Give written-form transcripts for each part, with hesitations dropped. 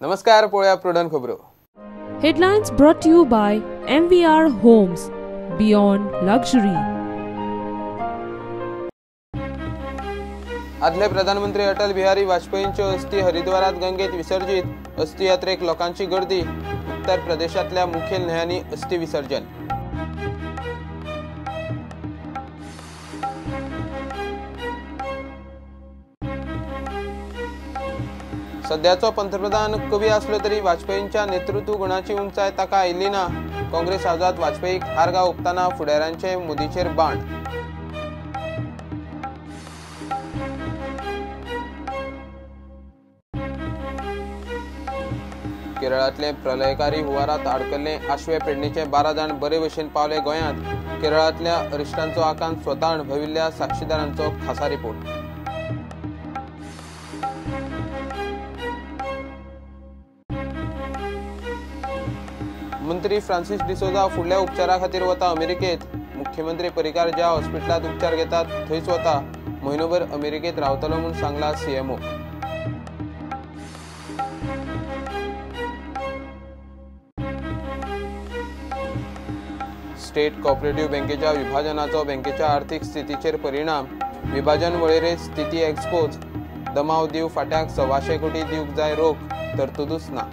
नमस्कार, पळोवया प्रुडंट खबरो. Headlines brought to you by MVR Homes, Beyond Luxury. आदले प्रधानमंत्री अटल बिहारी वाजपेयींच्यो अस्थी हरिद्वारात गंगेत विसर्जित. अस्थी यात्रेक लोकांची गर्दी. उत्तर प्रदेशांतल्या मुखेल न्हंयांनी अस्थी विसर्जन. सध्याचो पंतप्रधान कवी असलो तरी वाजपेयींच्या नेतृत्व गुणाची उंचाय ताका आयिल्ली ना. काँग्रेस हावजात वाजपेयीक आर्गां ओंपतना फुडाऱ्यांचे मोदीचेर बाण. केरळांतले प्रलयकारी हुंवारात आडकल्ले आश्वे पेडणेचे 12 जाण बरे भशेन पावले गोंयांत. केरळांतल्या अरिश्टांचो आकांत स्वता अणभविल्ल्या साक्षीदारांचो खासा रिपोर्ट. मंत्री फ्रांसिस डिसोजा फुडल्या उपचारा खातीर वता अमेरिकेत. मुख्यमंत्री पर्रीकार ज्या हॉस्पिटलांत उपचार घेतात थंयच वता. म्हयनोभर अमेरिकेत रावतलो म्हूण सांगला सीएमओ. स्टेट कॉपरेटिव्ह बँकेच्या विभाजनाचो बँकेच्या आर्थिक स्थितीचेर परिणाम. विभाजन वळेरेंत स्थिती एक्सपोज. दमाव दीव फाट्याक 125 कोटी दिवंक जाय रोख, तरतुदूच ना.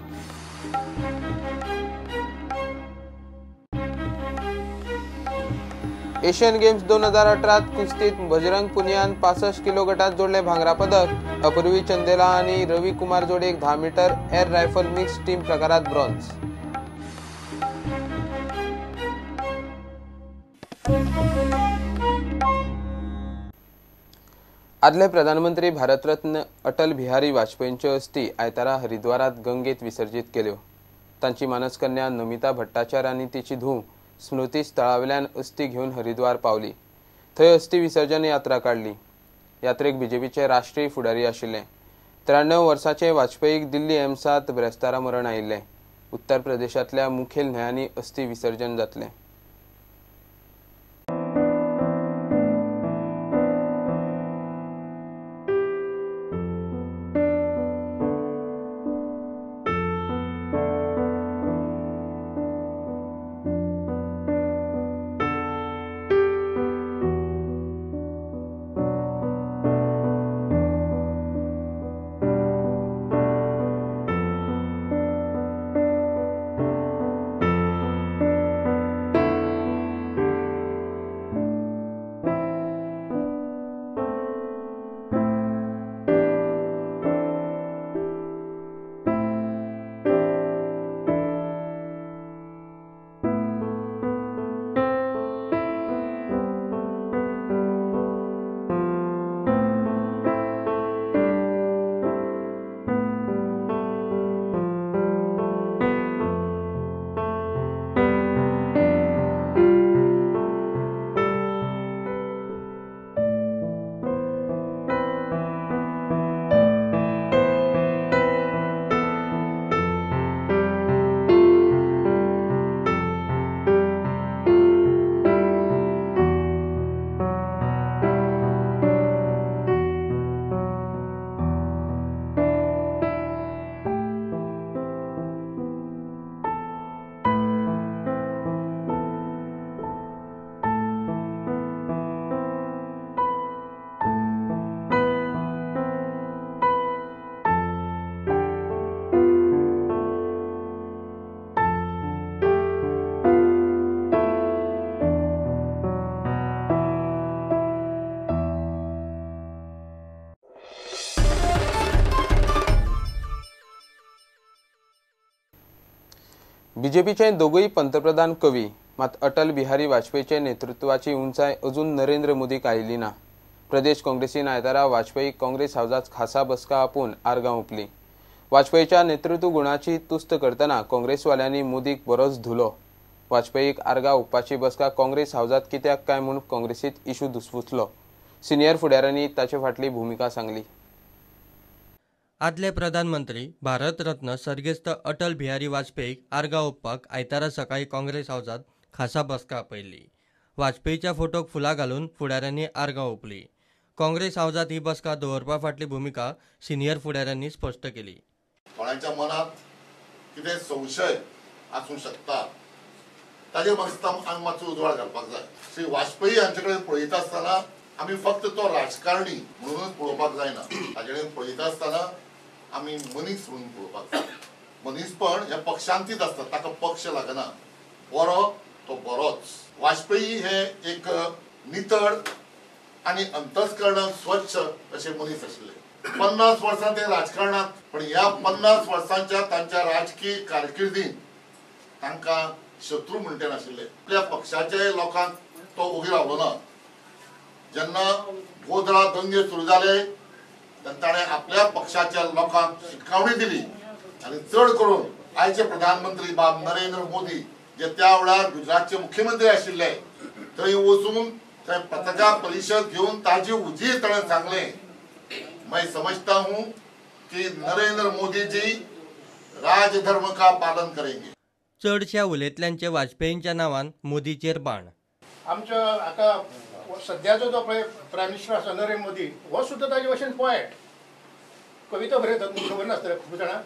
एशियन गेम्स 2018 कुस्तीत बजरंग पुनियान 65 किलो गटात जोडले भांगरा पदक. अपूर्वी चंदेला आनी रवी कुमार जोडयेक 10 metre air rifle mix team प्रकारात ब्रॉन्झ. आदले प्रधानमंत्री भारतरत्न अटल बिहारी वाजपेयींच्यो अस्थी आयतारा हरिद्वारात गंगेत विसर्जित केल्यो. तांची मानसकन्या नमिता भट्टाचार्य आनी तिची धूव स्मृती स्थळावेल्यान अस्थी घेवन हरिद्वार पावली. थंय अस्थी विसर्जन यात्रा काडली. यात्रेक बीजेपीचे राष्ट्रीय फुडारी आशिल्ले. 93 वर्साचे वाजपेयीक दिल्ली एम्सांत ब्रेस्तारा मरण आयिल्लें. उत्तर प्रदेशांतल्या मुखेल न्हंयांनी अस्थी विसर्जन जातलें. बीजेपीचे दोगूय पंतप्रधान कवी, मात अटल बिहारी वाजपेयीचे नेतृत्वाची उंचाय अजून नरेंद्र मोदीक आयिल्ली ना. प्रदेश काँग्रेसीन आयतारा वाजपेयी काँग्रेस हावजात खासा बसका आपोवन आर्गां ओंपली. वाजपेयीच्या नेतृत्व गुणाची तुस्त करतना काँग्रेसवाल्यांनी मोदीक बरोच धुलो. वाजपेयीक आर्गां ओंपपाची बसका काँग्रेस हावजात कित्याक काय म्हूण काँग्रेसीत इशू धुसफुसलो. सिनियर फुडाऱ्यांनी ताचे फाटली भुमिका सांगली. आदले प्रधानमंत्री भारतरत्न सर्गेस्त अटल बिहारी वाजपेयीक आर्गां ओंपपाक आयतारा सकाळी काँग्रेस हावजात खासा बसका आपयल्ली. वाजपेयीच्या फोटोक फुलां घालून फुडाऱ्यांनी आर्गां ओंपली. काँग्रेस हावजात ही बसका दवरपा फाटली भुमिका सिनियर फुडाऱ्यांनी स्पश्ट केली. कोणाच्या मनात कितें संशय आसूं शकता, ताजेर म्हाका आमी मातसो उजवाड घालपाक जाय. श्री वाजपेयी हांचे कडेन पळयता आसतना आमी फक्त तो राजकारणी म्हणूनच पळोवपाक जायना, ताजे कडेन पळयता आसतना आमी मनीस म्हणून पळोवपाक जाय. मनीसपण ह्या पक्षांतीत आसता, ताका पक्ष लागना. बरो तो बरोच. वाजपेयी हे एक नितळ आनी अंतस्करणान स्वच्छ अशे मनीस आशिल्ले. 50 वर्सां ते राजकारणात, पण ह्या 50 वर्सांच्या तांच्या राजकीय कारकिर्दीन तांकां शत्रू म्हणटे नाशिल्ले. आपल्या पक्षाच्या लोकांक तो ओगी रावलो ना. जेन्ना गोधरा दंगे सुरू जाले तेन्ना ताणें आपल्या पक्षाच्या लोकांक शिटकावणी दिली आनी चड करून आयचे प्रधानमंत्री बाब नरेंद्र मोदी जे त्या वेळार गुजरातचे मुख्यमंत्री आशिल्ले थंय वचून थंय पत्रकार परिशद घेवन ताजी उजीर ताणें सांगलें, मैं समझता हूं कि नरेंद्र मोदी जी राजधर्म का पालन करेंगे. चडश्या उलयतल्यांचे वाजपेयींच्या नांवान मोदीचेर बाण. आमचो आतां सद्याचो जो पळय प्रायम मिनिस्टर आसा नरेंद्र मोदी हो सुद्दां ताजे भशेन पोएट, कविता बरयतात. खबर नासतलें खूब जाणां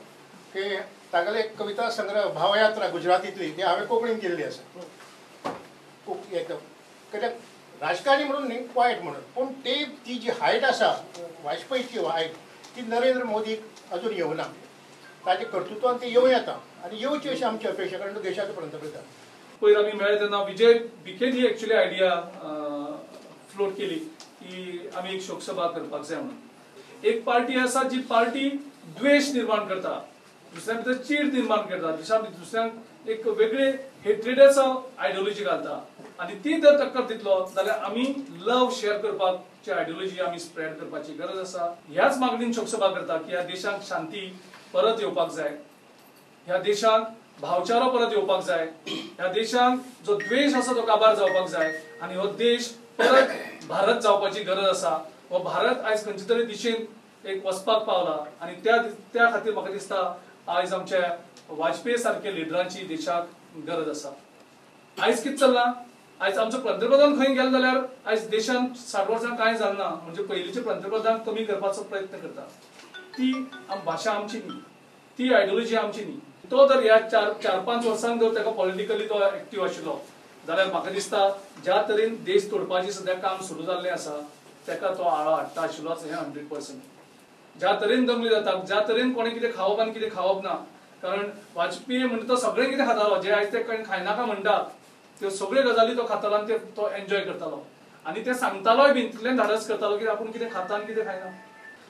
की तागेले एक कविता संग्रह भावयात्रा गुजरातींतली ती हांवें कोंकणीन केल्ली आसा. खूब एकदम कित्याक राजकारणी म्हणून न्ही, पोएट म्हणून. पूण ती जी हायट आसा वाजपेयीची हायट ती नरेंद्र मोदीक अजून येवना. ताजे कर्तृत्वान ती येवं येता आनी येवची अशी आमची अपेक्षा, कारण तो देशाचो पंतप्रधान. पयर आमी मेळ्ळे तेन्ना विजय भिकेन ही एक्चुअली आयडिया फ्लोट केली की आमी एक शोकसभा करपाक जाय म्हणून. एक पार्टी आसा जी पार्टी द्वेश निर्माण करता, दुसऱ्या भितर चीड निर्माण करता, दुसऱ्यांक एक वेगळे हेट्रेडाचो आयडियोलॉजी घालता आनी ती जर टक्कर दितलो जाल्यार आमी लव शेअर करपाची आयडियोलॉजी आमी स्प्रेड करपाची गरज आसा. ह्याच मागणीन शोकसभा करता की ह्या देशाक शांती परत येवपाक जाय, ह्या देशाक भावचारो परत येवपाक जाय, ह्या देशाक जो द्वेश आसा तो काबार जावपाक जाय आनी हो देश परत भारत जावपाची गरज आसा. हो भारत आयज खंयचे तरी दिशेन एक वचपाक पावला आनी त्या खातीर म्हाका दिसता आयज आमच्या वाजपेयी सारके लिडरांची देशाक गरज आसा. आयज कितें चल्लां, आयज आमचो पंतप्रधान खंय गेलो जाल्यार आयज देशांत 60 वर्सां कांय जालें ना म्हणजे पयलींचे पंतप्रधान कमी करपाचो प्रयत्न करता. ती भाशा आमची न्ही, ती आयडियोलॉजी आमची न्ही. तो जर ह्या 4-5 वर्सांक जर ताका पॉलिटिकली तो एक्टीव आशिल्लो जाल्यार म्हाका दिसता ज्या तरेन देश तोडपाचें सद्या काम सुरू जाल्लें आसा ताका तो आळो हाडटा आशिल्लोच हें 100%. ज्या तरेन दंगली जाता, ज्या तरेन कोणें कितें खावप आनी कितें खावप ना, कारण वाजपेयी म्हणटा तो सगळें कितें खातालो, जे आयज ते खायनाका म्हणटात त्यो सगळ्यो गजाली तो खातालो आनी तो एन्जॉय करतालो आनी ते सांगतालोय बीन तितलें धाडस करतालो की आपूण कितें खाता आनी कितें खायना.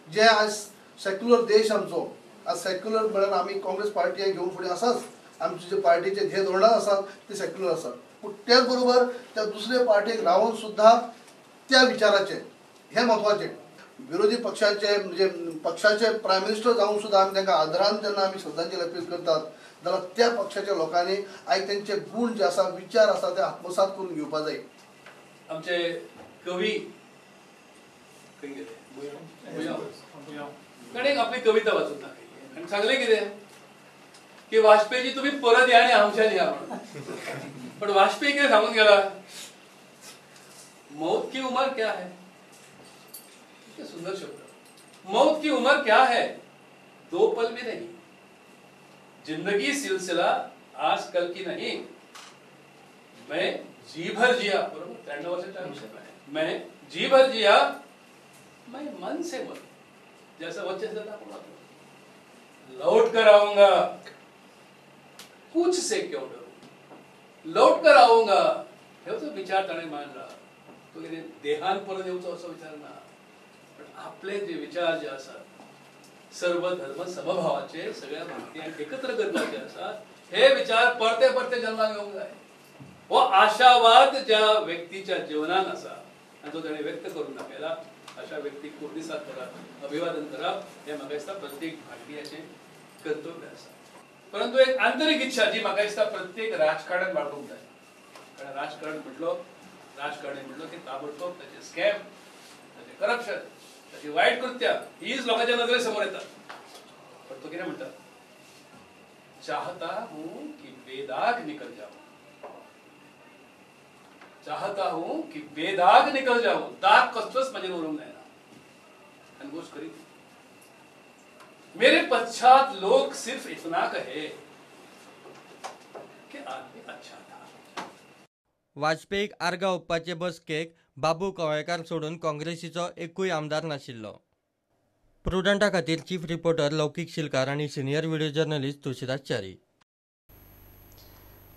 जे आज सेक्युलर देश आमचो, आज सेक्युलर म्हळ्यार आमी काँग्रेस पार्टी घेवन फुडें आसाच, आमचे जे पार्टीचे जे धोरणां आसात ते सेक्युलर आसात, पूण त्याच बरोबर त्या दुसऱ्या पार्टीक रावन सुद्दां त्या विचाराचे हे म्हत्वाचे विरोधी पक्षाचे म्हणजे पक्षाचे प्रायम मिनिस्टर जावन सुद्दां आमी तांकां आदरान जेन्ना आमी श्रद्धांजली अर्पीत करतात जाल्यार त्या पक्षाच्या लोकांनी आयज तेंचे गूण जे आसा, विचार आसा ते आत्मसात करून घेवपा जाय. आमचे कवी खंय गेले ताणें आपली कविता वाचून दाखयली आनी सांगलें कितें की वाजपेयी तुम्ही परत या आनी आमच्यान या म्हणून. पण वाजपेयी कितें सांगून गेला, मौत की उमर क्या है, सुंदर शब्द, मौत की उम्र क्या है, 2 पल भी नहीं, जिंदगी सिलसिला आज कल की नहीं, मैं जी भर जिया, बरोबर 93 वर्षाच्या आयुष्यात मैं जी भर जिया, मैं मन से मरूं, जैसा वचन दाखवला, लौट कर आऊंगा, कुछ से क्यों डरू, लौट कर आऊंगा, हे जो विचार ताणें मांडला तो कितें देहान परत येवचो असो विचार ना, पण आपले जे विचार जे आसात सर्व धर्म समभावाचे सगळ्या भारतीयांक एकत्र करपाचे आसात, हे विचार परते परते जन्माक येवंक जाय. हो आशावाद ज्या व्यक्तीच्या जीवनान आसा आनी जो ताणें व्यक्त करून दाखयला अशा व्यक्तीक कुर्निसाद करप, अभिवादन करप हें म्हाका दिसता प्रत्येक भारतीयाचें कर्तव्य आसा. परंतु एक आंतरीक इच्छा जी म्हाका दिसता प्रत्येक राजकारण्यान बाळगूंक जाय, कारण राजकारण म्हटलो, राजकारणी म्हटलो की ताबडतोब ताचे स्कॅम, ताचे करप्शन, ताची वायट कृत्या हीच लोकांच्या नजरे समोर येतात. पण तो कितें म्हणटा, चाहता हूं की बेदाग निकल जाऊं, चाहता हूं की बेदाग निकल जाऊं, दाग कसलोच म्हजेर उरूंक जायना. आनी गोश्ट खरी, मेरे पश्चात लोग सिर्फ इतना कहे कि आदमी अच्छा था। वाजपेयीक आर्गां ओंपपाचे बसकेक बाबू कवळेकार सोडून काँग्रेसीचो एकूय आमदार नाशिल्लो। प्रुडंटा खातीर चीफ रिपोर्टर लौकीक शिलकार आनी senior video journalist Tulsidas Chari.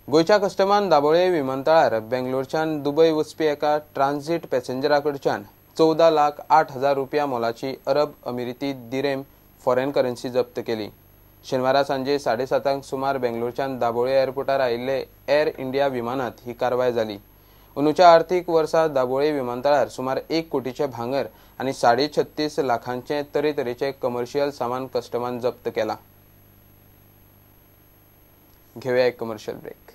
गोंयच्या कस्टमान दाबोळे विमानतळार बेंगलोरच्यान दुबय वचपी एका ट्रान्झीट पॅसेंजरा कडच्यान 14,08,000 रुपया मोलाची अरब अमिरीती दिरेम फॉरेन करन्सी जप्त केली। शेनवारा सांजे 7:30 सुमार बेंगलोरच्यान दाबोळे एअरपोर्टार आयिल्ले एअर इंडिया विमानात ही कारवाय जाली। अंदूच्या आर्थीक वर्सा दाबोळे विमानतळार सुमार 1 कोटीचे भांगर आनी 36.5 लाखांचे तरेतरेचे कमर्शियल सामान कस्टमान जप्त केला। घेवया एक कमर्शियल ब्रेक।